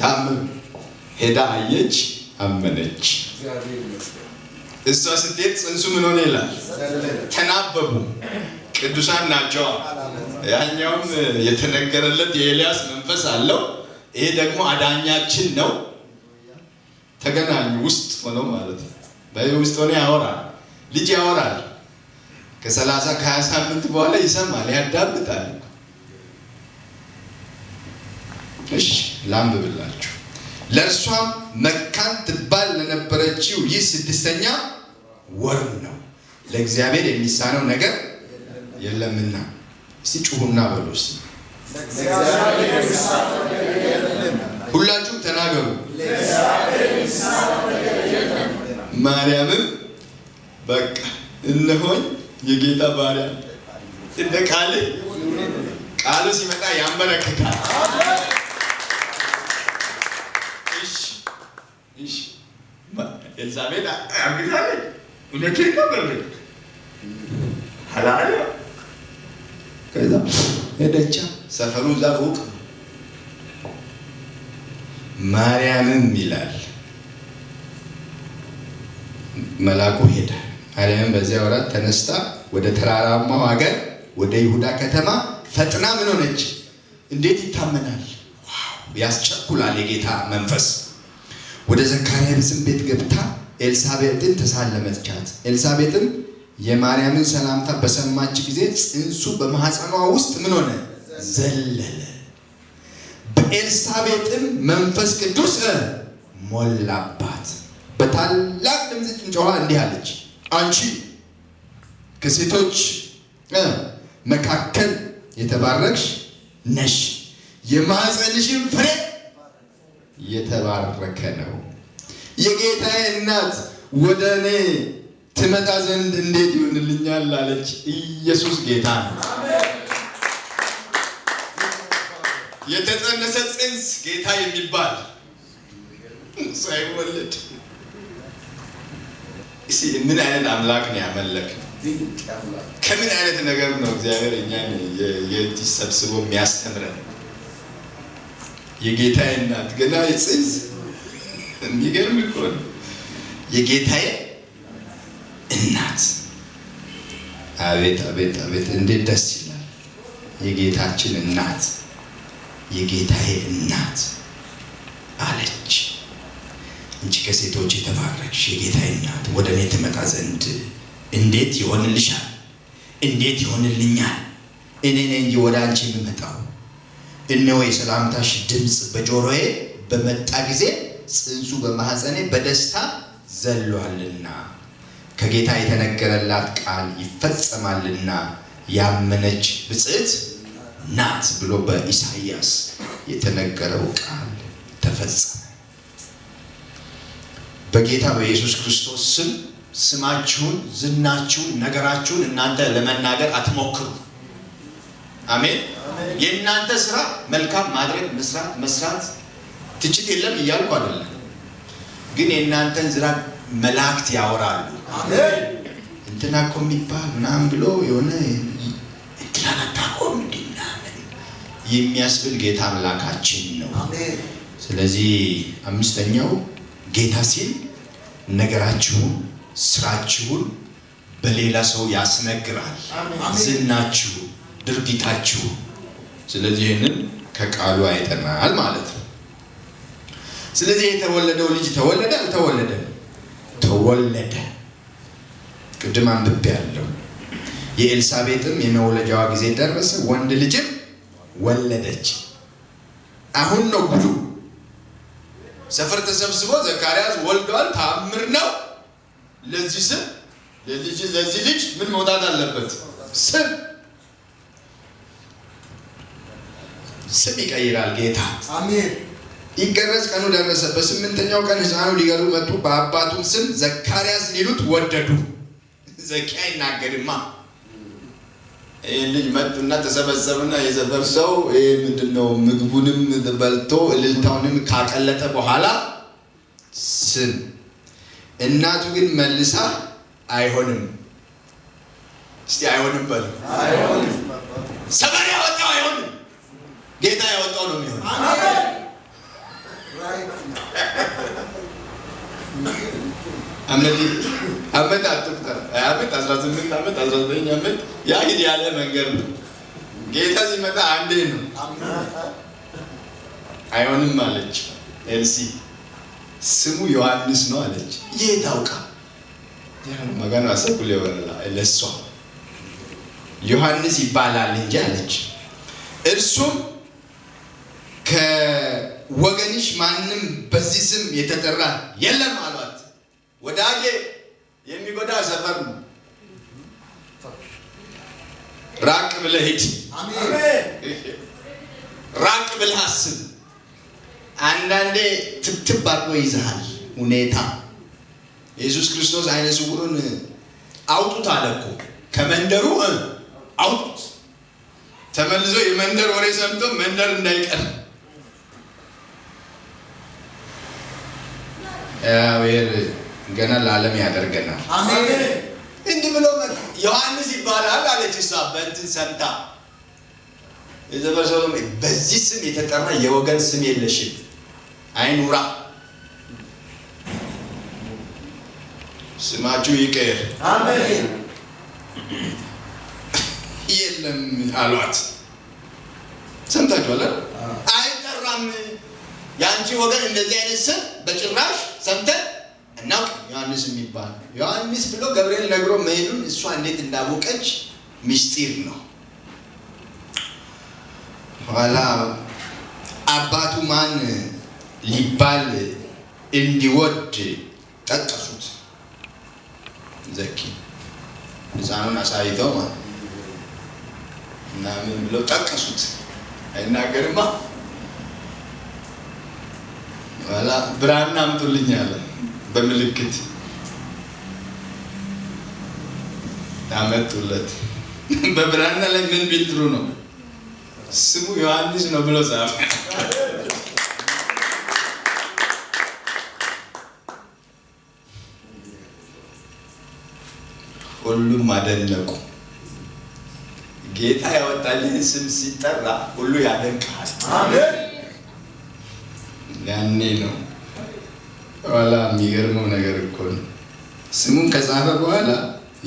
ታምም ሄዳ አየች፣ አመነች። እሷ ስትሄድ ጽንሱ ምን ሆነ ይላል? ተናበቡ። ቅዱሳን ናቸው። ያኛውም የተነገረለት የኤልያስ መንፈስ አለው። ይሄ ደግሞ አዳኛችን ነው። ተገናኙ። ውስጥ ሆነው ማለት ነው። በውስጥ ሆኖ ያወራል፣ ልጅ ያወራል። ከ30 ከ20 ሳምንት በኋላ ይሰማል፣ ያዳምጣል። እሺ ላንብብላችሁ። ለእርሷም መካን ትባል ለነበረችው ይህ 6ኛ ወር ነው፣ ለእግዚአብሔር የሚሳነው ነገር የለምና። እስቲ ጩሁና በሉ። እስቲ ሁላችሁም ተናገሩ። ማርያምም በቃ እነሆኝ የጌታ ባሪያ እንደ ቃልህ፣ ቃሉ ሲመጣ ያንበረክካል። እሺ እሺ ኤልሳቤጥ አርግዛለች። እውነቴን ነው። በርግጥ አላለ። ከዛ ሄደቻ ሰፈሩ እዛ ሩቅ። ማርያምም ይላል መልአኩ ሄደ። ማርያምም በዚያ ወራት ተነስታ ወደ ተራራማው ሀገር ወደ ይሁዳ ከተማ ፈጥና ምን ሆነች? እንዴት ይታመናል? wow ያስቸኩላል የጌታ መንፈስ። ወደ ዘካርያስም ቤት ገብታ ኤልሳቤጥን ተሳለመቻት። ኤልሳቤጥም የማርያምን ሰላምታ በሰማች ጊዜ ጽንሱ በማህፀኗ ውስጥ ምን ሆነ? ዘለለ። በኤልሳቤጥም መንፈስ ቅዱስ ሞላባት። በታላቅ ድምፅ ጮኻ እንዲህ አለች፣ አንቺ ከሴቶች መካከል የተባረክሽ ነሽ፣ የማህፀንሽም ፍሬ የተባረከ ነው። የጌታዬ እናት ወደ እኔ ትመጣ ዘንድ እንዴት ይሆንልኛል? አለች። ኢየሱስ ጌታ ነው። የተጸነሰ ጽንስ ጌታ የሚባል ሳይወለድ ምን አይነት አምላክ ነው ያመለክነው? ከምን አይነት ነገር ነው እግዚአብሔር እኛን ሰብስቦ የሚያስተምረን? የጌታዬ እናት ገና ጽንስ፣ የሚገርም እኮ ነው። የጌታዬ እናት፣ አቤት አቤት አቤት፣ እንዴት ደስ ይላል! የጌታችን እናት፣ የጌታዬ እናት አለች። አንቺ ከሴቶች የተባረክሽ የጌታዬ እናት ወደ እኔ ትመጣ ዘንድ እንዴት ይሆንልሻል? እንዴት ይሆንልኛል? እኔ ነኝ እንጂ ወደ አንቺ የምመጣው። እነሆ የሰላምታሽ ድምፅ በጆሮዬ በመጣ ጊዜ ጽንሱ በማኅፀኔ በደስታ ዘሏልና፣ ከጌታ የተነገረላት ቃል ይፈጸማልና ያመነች ብፅዕት ናት ብሎ በኢሳይያስ የተነገረው ቃል ተፈጸመ። በጌታ በኢየሱስ ክርስቶስ ስም ስማችሁን፣ ዝናችሁን፣ ነገራችሁን እናንተ ለመናገር አትሞክሩ። አሜን። የእናንተ ስራ መልካም ማድረግ፣ መስራት መስራት፣ ትችት የለም እያልኩ አይደለም። ግን የእናንተን ስራ መላእክት ያወራሉ። እንትና እኮ የሚባል ምናምን ብሎ የሆነ እንትናን አታውቀውም እንዲህ ምናምን የሚያስብል ጌታ አምላካችን ነው። ስለዚህ አምስተኛው ጌታ ሲል ነገራችሁን፣ ስራችሁን በሌላ ሰው ያስነግራል። ዝናችሁ፣ ድርጊታችሁ። ስለዚህ ይህንን ከቃሉ አይተናል ማለት ነው። ስለዚህ የተወለደው ልጅ ተወለደ አልተወለደም? ተወለደ። ቅድም አንብቤያለሁ። የኤልሳቤጥም የመውለጃዋ ጊዜ ደረሰ፣ ወንድ ልጅም ወለደች። አሁን ነው ጉዱ። ሰፈር ተሰብስቦ ዘካርያስ ወልዷል፣ ታምር ነው። ለዚህ ስም ለዚህ ልጅ ምን መውጣት አለበት? ስም። ስም ይቀይራል ጌታ። አሜን። ይገረዝ ቀኑ ደረሰ። በስምንተኛው ቀን ሕፃኑ ሊገሩ መጡ። በአባቱም ስም ዘካርያስ ሊሉት ወደዱ። ዘኪ አይናገርማ። ይህ ልጅ መጡና ተሰበሰቡና የሰፈር ሰው ይህ ምንድነው ምግቡንም በልቶ እልልታውንም ካቀለጠ በኋላ ስም። እናቱ ግን መልሳ አይሆንም፣ እስቲ አይሆንም በሉ። ሰፈር ያወጣው አይሆንም፣ ጌታ ያወጣው ነው የሚሆነው። አመት አትቁጠር። 20 ዓመት፣ 18 ዓመት፣ 19 ዓመት ያ ሂድ ያለ መንገድ ነው። ጌታ ሲመጣ አንዴ ነው። አይሆንም አለች ኤልሲ። ስሙ ዮሐንስ ነው አለች። የት አውቃ? መጋኑ አሰብኩ ለሷ ዮሐንስ ይባላል እንጂ አለች። እርሱም ከወገንሽ ማንም በዚህ ስም የተጠራ የለም አሏት። ወዳጄ የሚጎዳ ሰፈር ነው። ራቅ ብለህ ሂድ። ራቅ ብለህ አስብ። አንዳንዴ ትብትብ አድርጎ ይዝሃል ሁኔታ። ኢየሱስ ክርስቶስ ዓይነ ስውሩን አውጡት አለ እኮ፣ ከመንደሩ አውጡት። ተመልሶ የመንደር ወሬ ሰምቶ መንደር እንዳይቀር እግዚአብሔር ገና ለዓለም ያደርገናል። እንዲህ ብሎ ዮሐንስ ይባላል አለች እሷ በእንትን ሰምታ። የዘመን ሰው በዚህ ስም የተጠራ የወገን ስም የለሽም፣ አይኑራ፣ ስማችሁ ይቀየር። አሜን። የለም አሏት። ሰምታችኋል? አይጠራም። የአንቺ ወገን እንደዚህ አይነት ስም በጭራሽ ሰምተን እናውቅ። ዮሐንስ የሚባል ዮሐንስ ብሎ ገብርኤል ነግሮ መሄዱን እሷ እንዴት እንዳወቀች ምስጢር ነው። ኋላ አባቱ ማን ሊባል እንዲወድ ጠቀሱት። ዘኪ ሕፃኑን አሳይተው ማለት እና ምን ብለው ጠቀሱት። አይናገርማ። ኋላ ብራና አምጡልኝ አለ። በምልክት አመጡለት። በብራና ላይ ምን ቢል ጥሩ ነው? ስሙ ዮሐንስ ነው ብሎ ጻፈ። ሁሉም አደነቁ። ጌታ ያወጣልህን ስም ሲጠራ ሁሉ ያደንቅሃል። ያኔ ነው ኋላ የሚገርመው ነገር እኮ ነው። ስሙን ከጻፈ በኋላ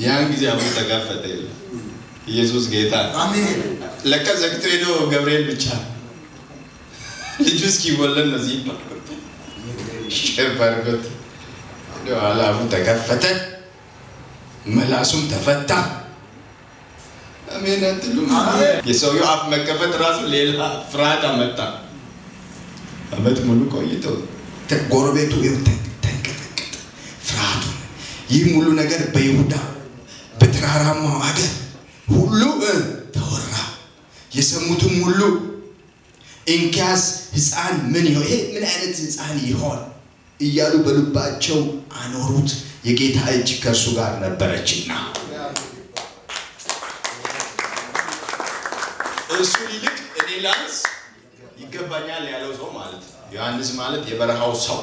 ያን ጊዜ አፉ ተከፈተ ይላል። ኢየሱስ ጌታ ነው። ለካ ዘግቶ ሄዶ ገብርኤል ብቻ ልጁ እስኪወለድ ነው ሲባል ሸፍ አድርጎት ኋላ አፉ ተከፈተ፣ መላሱም ተፈታ። አሜን አትሉም? የሰውየው አፍ መከፈት ራሱ ሌላ ፍርሃት አመጣ። አመት ሙሉ ቆይቶ ጎረቤቱ ተንቀጠቀጠ፣ ፍርሃቱን። ይህ ሙሉ ነገር በይሁዳ በተራራማው ሀገር ሁሉ ተወራ። የሰሙትም ሁሉ እንኪያስ ሕፃን ምን ይሆን? ይሄ ምን አይነት ሕፃን ይሆን እያሉ በልባቸው አኖሩት። የጌታ እጅ ከእርሱ ጋር ነበረችና። እሱ ይልቅ እኔ ላንስ ይገባኛል ያለው ሰው ማለት ነው። ዮሐንስ ማለት የበረሃው ሰው፣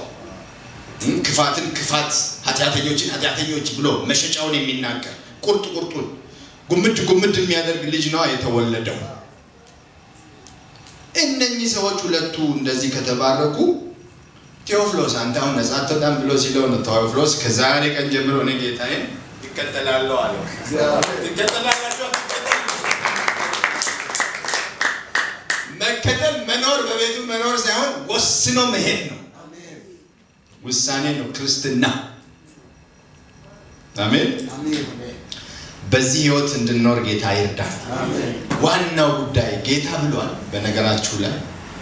ክፋትን ክፋት፣ ኃጢአተኞችን ኃጢአተኞች ብሎ መሸጫውን የሚናገር፣ ቁርጥ ቁርጡን ጉምድ ጉምድ የሚያደርግ ልጅ ነው የተወለደው። እነኚህ ሰዎች ሁለቱ እንደዚህ ከተባረኩ ቴዎፍሎስ አንተ አሁን ነጻ አትወጣም ብሎ ሲለው ነው ቴዎፍሎስ ከዛሬ ቀን ጀምሮ እኔ ጌታዬን እከተላለሁ አለው። ትከተላላችሁ? መከተል መኖር በቤቱ መኖር ሳይሆን ወስኖ መሄድ ነው። ውሳኔ ነው ክርስትና። አሜን። በዚህ ህይወት እንድንኖር ጌታ ይርዳል። ዋናው ጉዳይ ጌታ ብሏል። በነገራችሁ ላይ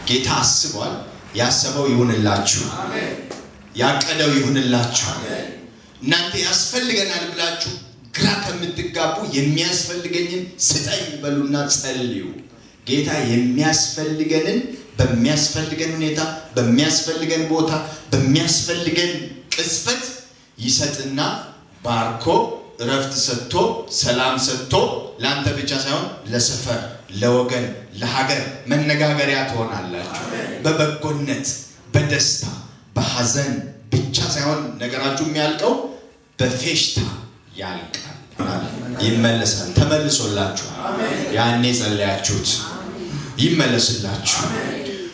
ጌታ አስቧል። ያሰበው ይሁንላችሁ፣ ያቀደው ይሁንላችሁ። እናንተ ያስፈልገናል ብላችሁ ግራ ከምትጋቡ የሚያስፈልገኝን ስጠኝ በሉና ጸልዩ። ጌታ የሚያስፈልገንን በሚያስፈልገን ሁኔታ፣ በሚያስፈልገን ቦታ፣ በሚያስፈልገን ቅጽበት ይሰጥና ባርኮ እረፍት ሰጥቶ ሰላም ሰጥቶ ለአንተ ብቻ ሳይሆን ለሰፈር፣ ለወገን፣ ለሀገር መነጋገሪያ ትሆናላችሁ። በበጎነት፣ በደስታ፣ በሀዘን ብቻ ሳይሆን ነገራችሁ የሚያልቀው በፌሽታ ያልቃል፣ ይመለሳል። ተመልሶላችኋል። ያኔ ጸለያችሁት ይመለስላችሁ።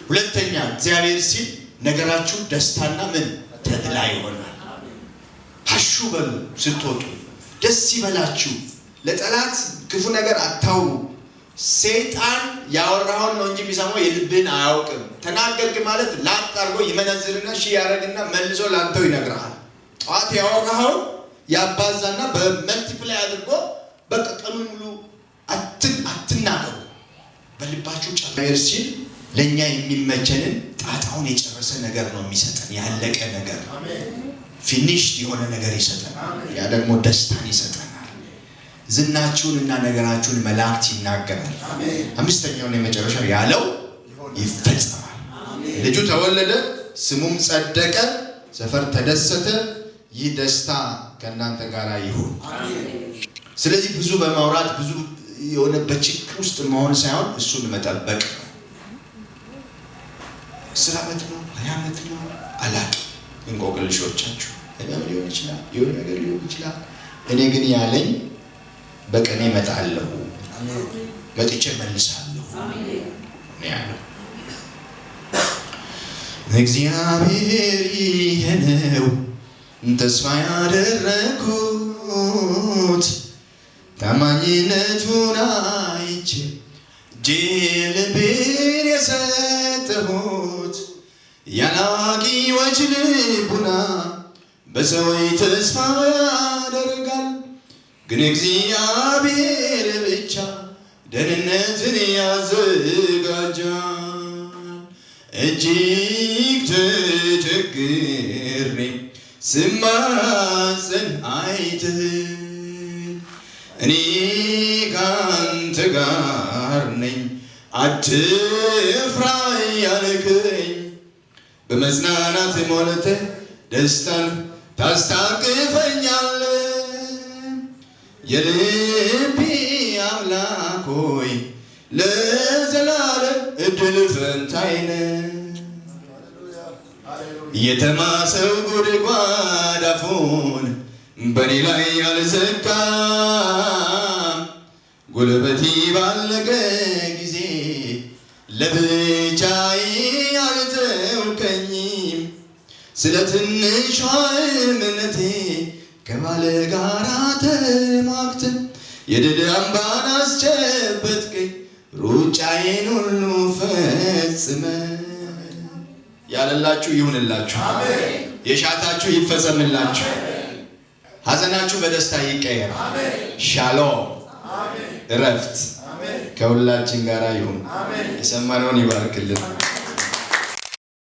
ሁለተኛ እግዚአብሔር ሲል ነገራችሁ ደስታና ምን ተድላ ይሆናል። ሀሹ በሉ ስትወጡ፣ ደስ ይበላችሁ። ለጠላት ክፉ ነገር አታውሩ። ሰይጣን ያወራኸውን ነው እንጂ የሚሰማው የልብህን አያውቅም። ተናገርክ ማለት ላጥ አድርጎ ይመነዝርና ሺ ያደርግና መልሶ ላንተው ይነግርሃል። ጠዋት ያወራኸውን ያባዛና በ multiply አድርጎ በቃ ቀኑን ሙሉ አትናገሩ። በልባችሁ እግዚአብሔር ሲል ለእኛ የሚመቸንን ጣጣውን የጨረሰ ነገር ነው የሚሰጠን። ያለቀ ነገር፣ finished የሆነ ነገር ይሰጠናል። ያ ደግሞ ደስታን ይሰጠናል። ዝናችሁንና ነገራችሁን መላእክት ይናገራል። አምስተኛውን የመጨረሻው ያለው ይፈጸማል። ልጁ ተወለደ፣ ስሙም ጸደቀ፣ ሰፈር ተደሰተ። ይህ ደስታ ከእናንተ ጋር ይሁን። ስለዚህ ብዙ በማውራት ብዙ የሆነ በችግር ውስጥ መሆን ሳይሆን እሱን መጠበቅ ነው። 10 ዓመት ነው፣ 20 ዓመት ነው አላውቅም። እንቆቅልሾቻችሁ ህመም ሊሆን ይችላል፣ የሆነ ነገር ሊሆን ይችላል። እኔ ግን ያለኝ በቀኔ እመጣለሁ፣ መጥቼ መልሳለሁ ነው ያለው። እግዚአብሔር ይሄ ነው ተስፋ ያደረኩት፣ ታማኝነቱን አይቼ እጄን ልቤን የሰጠሁት። ያላዋቂዎች ልቡና በሰዎች ተስፋ ያደርጋል፣ ግን እግዚአብሔር ብቻ ደህንነትን ያዘጋጃል። እጅግ ተቸግሬ ስማጽን አይተህ እኔ ካንተ ጋር ነኝ አትፍራ ያልከኝ፣ በመጽናናት ሞልተህ ደስታን ታስታቅፈኛለህ። የልቤ አምላክ ሆይ ለዘላለም እድል ፈንታዬ ነህ። የተማሰው ጉድጓድ አፉን በኔ ላይ አልዘጋም። ጉልበቴ ባለቀ ጊዜ ለብቻዬ አልተውከኝም። ስለ ትንሿ እምነቴ ከባለ ጋራ ተሟግተህ የድል አምባን አስጨበጥከኝ። ሩጫዬን ሁሉ ፈጽመ ያለላችሁ ይሁንላችሁ፣ የሻታችሁ ይፈጸምላችሁ፣ ሐዘናችሁ በደስታ ይቀየር። ሻሎም፣ እረፍት ከሁላችን ጋር ይሁን። የሰማነውን ይባርክልን።